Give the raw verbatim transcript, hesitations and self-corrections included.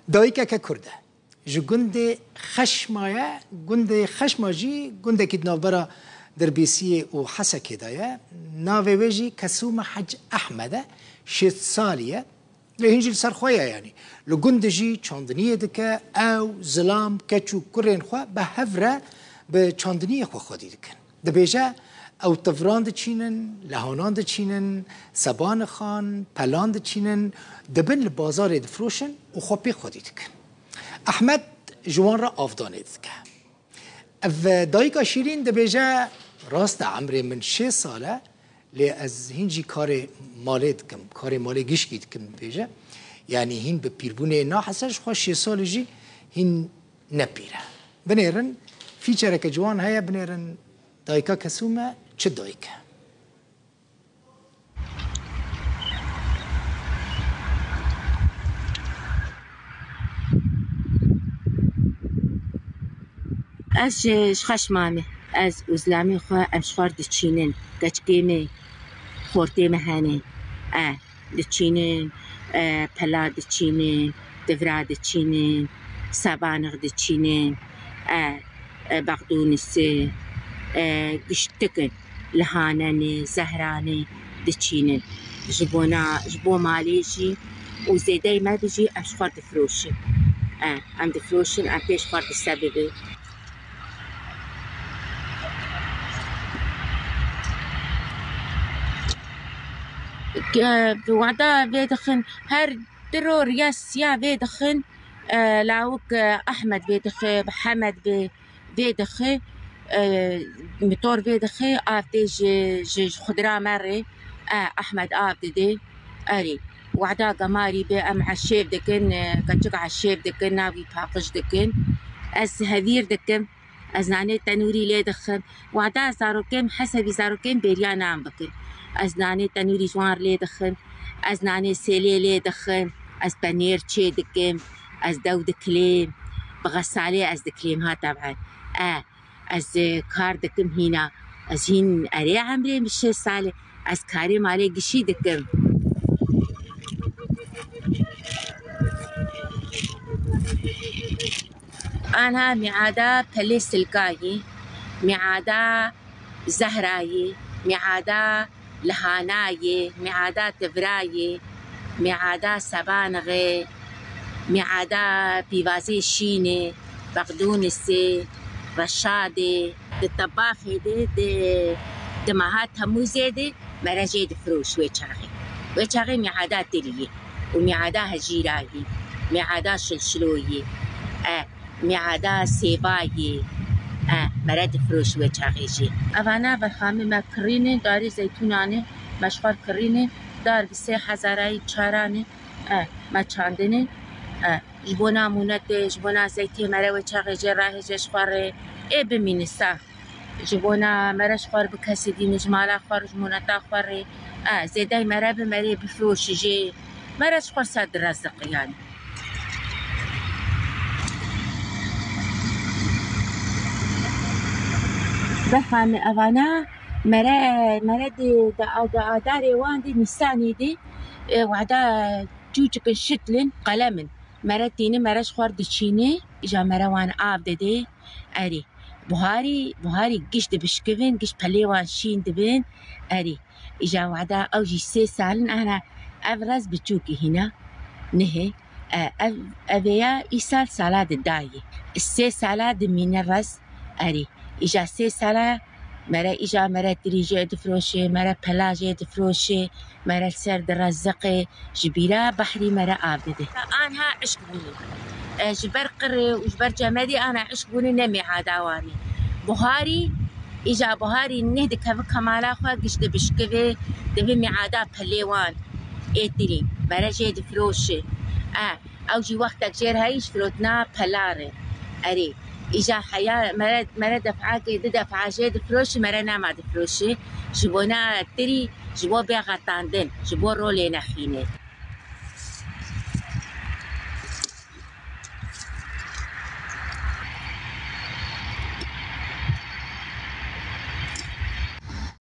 Dayikeke Kurd e. Ji gundê Xeşma ye. Gundê Xeşma jî gundekî di navbera Dirbêsiyê û Hesekê de ye. Navê wê jî Kesûme Hec Ehmed e. Şêst salî ye. Lê hîn jî li ser xwe ye, yanî li gund de jî çandiniyê dike. Ew, zilam, keç û kurên xwe bi hev re bi çandiniyê xwe xwedî dikin. Dibêje, ew tivran diçînin, lehanan diçînin, sebanixan, pelan diçînin, dibin li bazarê difiroşin û xwe pê xwedî dikin. Ehmed ji wan re avdanê dike. Ev dayika şîrîn dibêje, rast e, emrê min şêst sal e, lê ez hîn jî karê malê dikim, karê malê gişkî dikim, dibêje. Yanî hîn bi pîrbûnê nahese, ji xwe şêst salî jî hîn ne pîr e. Binêrin, fîçereke ciwan heye, binêrin dayika Kesûme çi dayik e. Ez ji, ji Xeşma me. Ez û zilamê xwe em ji xwe re diçînin. Keçikê me, xortê me hene. E, diçînin, e, pela diçînin, tivra diçînin, sebanix diçînin. E, e, bexdûnisi, e, giştikin. Lihanenê, zehranê diçînin. Ji bona, ji bo malê jî û zêdeyê me de jî em ji xwe difiroşin. E, em difiroşin, em pê ji xwe dise bibin. Ke bi wada vê dixin, her di ro riya siya vê dixin, e, lawik, e, Ehmed vê dixe, Hemed vê vê dixe, e, motor vê dixe, av tê ji, ji, ji xudira me rê, e, Ehmed av dide. Erê, wada gemarî bê em eşêv dikin, e, keçik eşêv dikin, navî paqij dikin. Ez hevîr dikim, ez nanê tenûrî lê dixim. Wada zarokên, hesevî zarokên bêriya nan bikin. Ez nanê tenûrî ji wan lê dixim, ez nanê sêlê lê dixim, ez penêr çê dikim, ez dew dikilêm, bi xesalê ez dikilêm ha teb'en. E, Ez, e, kar dikim hîna. Ez hîn erê emrê min şêst sal e. Ez karê malê gişî dikim. Anha mîada pelê silkayî, mîada zehrayî, mîada lihanayê, mîada tivrayê, mîada sebanixê, mîada pîvazê şînê, bexdûnisê, reşadê, di tebaxê de, di, di meha Temûzê de mere jê difiroş wê çaxê. Wê çaxê mîada tiriyê û mîada hejîrayê, mîada şilşiloyê. E, Mîada sêvayê, e, mere difiroş wê çaxê jî. Evana berxamê me kirînê, darê zeytûnanê, me ji xwe kirînê, dar bi sê hezarayî çaranê, e, me çandinê, e, ji bona mûnetê, ji bona zeytê mere wê çaxê jê rahêje ji xwe rê, ê bimîne sax. Ji bona mere ji xwe re bi kesê dî min ji mala xwe re, ji moneta xwe rê, e, zêdey mere bi merê bifiroşi jê. Mere ji xwe ser direziqi yanî. Bexane evana mere, mere di, di, di adarê wan di Nîsanî di, e, wada çûçikin şitlin, qelemin. Mere tîni, mere ji xwe re diçîni, îja mere wan av dide. Erê. Buharî, buharî giş dibişkivin, giş pelê wan şîn dibin. Erê, îja wada ew jî sê sal in, ana ev rez biçûkî hîna. Nihê, e, ev, evê ya îsal sala di dayê. Sê sala dimîne rez. Erê, îja sê sala mere, îja mere tirî jê difiroşê, mere pela jê difiroşê. Mere li ser direziqê, ji bîra behrî mere av dide. Anha eşq bûne. E, ji ber qirê û ji ber cemedê ana eşq bûne ne mêada wan e. Buharî, îja buharî neh dikeve kemala xwe, giş dibişkive, dibe mêada pelê wan ê tirî. Mere jê difiroşe. E, Ew jî wextek jêr heyî ji firotina pelarê. Erê, îja heya mere, mere defakê di defa jê difiroşî, mere nema difiroşî. Ji bona tirî, ji bo bêxetandin, ji bo rolê nexînê.